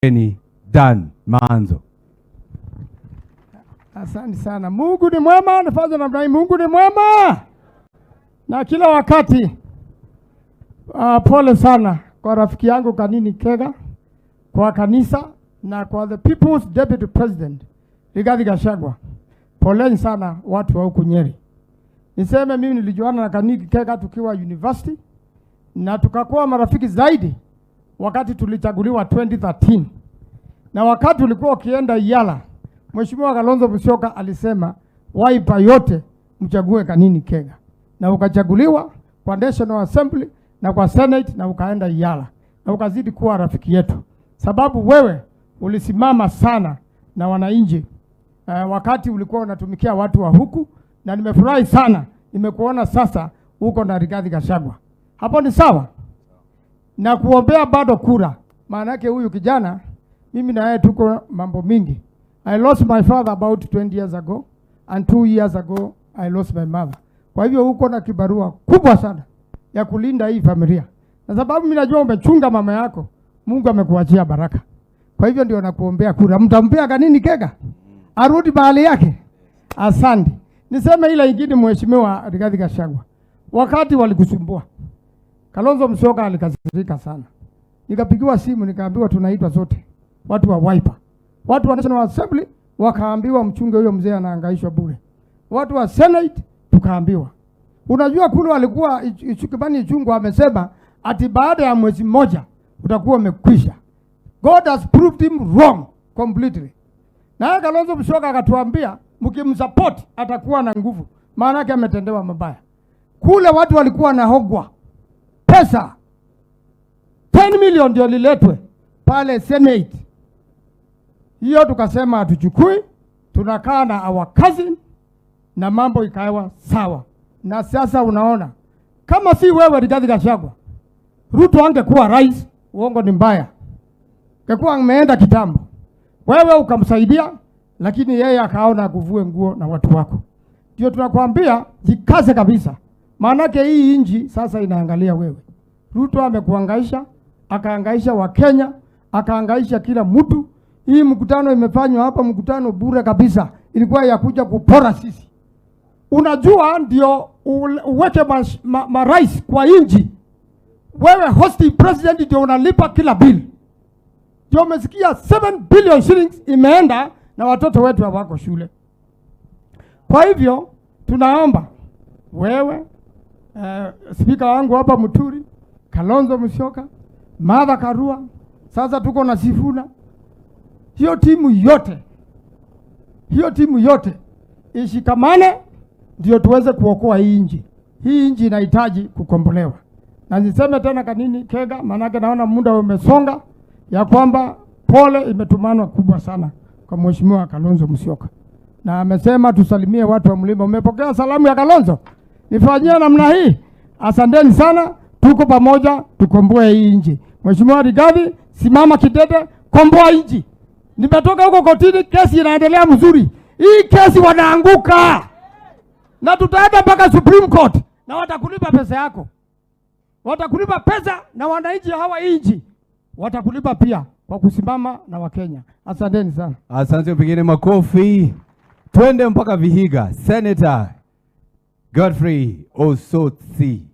Ni Dan Maanzo. Asante sana. Mungu ni mwema, nafanya namna hii. Mungu ni mwema na kila wakati. Pole sana kwa rafiki yangu Kanini Kega, kwa kanisa na kwa the People's Deputy President Rigathi Gachagua. Poleni sana watu wa huku Nyeri. Niseme mimi nilijuana na Kanini Kega tukiwa university na tukakuwa marafiki zaidi wakati tulichaguliwa 2013. Na wakati ulikuwa ukienda EALA, Mheshimiwa Kalonzo Musyoka alisema Wiper yote mchague Kanini Kega, na ukachaguliwa kwa National Assembly na kwa Senate na ukaenda EALA na ukazidi kuwa rafiki yetu, sababu wewe ulisimama sana na wananchi wakati ulikuwa unatumikia watu wa huku, na nimefurahi sana nimekuona sasa uko na Rigathi Gachagua. Hapo ni sawa na kuombea bado kura, maana yake huyu kijana mimi na yeye tuko mambo mingi. I lost my father about 20 years ago and 2 years ago I lost my mother. Kwa hivyo uko na kibarua kubwa sana ya kulinda hii familia, na sababu mimi najua umechunga mama yako, Mungu amekuachia baraka. Kwa hivyo ndio nakuombea kura. Mtampea Kanini Kega arudi mahali yake. Asante. Niseme ile ingine, Mheshimiwa Rigathi Gachagua, wakati walikusumbua Kalonzo Musyoka alikasirika sana, nikapigiwa simu nikaambiwa tunaitwa zote watu wa Wiper, watu wa National Assembly wakaambiwa mchunge huyo mzee anahangaishwa bure, watu wa Senate tukaambiwa. Unajua kule walikuwa Kimani Ichung'wah amesema ati baada ya mwezi mmoja utakuwa umekwisha. God has proved him wrong completely. Na Kalonzo Musyoka akatuambia mkimsupport atakuwa na nguvu, maana yake ametendewa mabaya. Kule watu walikuwa wanahongwa pesa 10 million ndio liletwe pale Senate. Hiyo tukasema hatuchukui, tunakaa na our cousin na mambo ikawa sawa. Na sasa unaona kama si wewe Rigathi Gachagua, Ruto angekuwa rais. Uongo ni mbaya, angekuwa ameenda kitambo. Wewe ukamsaidia, lakini yeye akaona akuvue nguo na watu wako. Ndio tunakwambia jikaze kabisa, maanake hii inji sasa inaangalia wewe. Ruto amekuhangaisha, akahangaisha Wakenya, akahangaisha kila mtu. Hii mkutano imefanywa hapa, mkutano bure kabisa, ilikuwa ya kuja kupora sisi. Unajua ndio uweke marais kwa inji, wewe hosting president ndio unalipa kila bill. Ndio umesikia 7 billion shillings imeenda na watoto wetu hawako shule. Kwa hivyo tunaomba wewe, spika wangu hapa Muturi, Kalonzo Musyoka, Martha Karua, sasa tuko na Sifuna, hiyo timu yote, hiyo timu yote ishikamane, ndio tuweze kuokoa hii nchi. Hii nchi inahitaji kukombolewa. Na niseme tena Kanini Kega, maanake naona muda umesonga, ya kwamba pole imetumanwa kubwa sana kwa Mheshimiwa Kalonzo Musyoka, na amesema tusalimie watu wa mlima. Umepokea salamu ya Kalonzo? Nifanyie namna hii. Asanteni sana, tuko pamoja, tukomboe hii nchi. Mheshimiwa Rigathi, simama kidete, komboa nchi. Nimetoka huko kotini, kesi inaendelea mzuri. Hii kesi wanaanguka na tutaenda mpaka Supreme Court na watakulipa pesa yako, watakulipa pesa na wananchi hawa nchi watakulipa pia kwa kusimama na Wakenya. Asanteni sana. Asante, pigeni makofi. Twende mpaka Vihiga. Senator Godfrey Osotsi.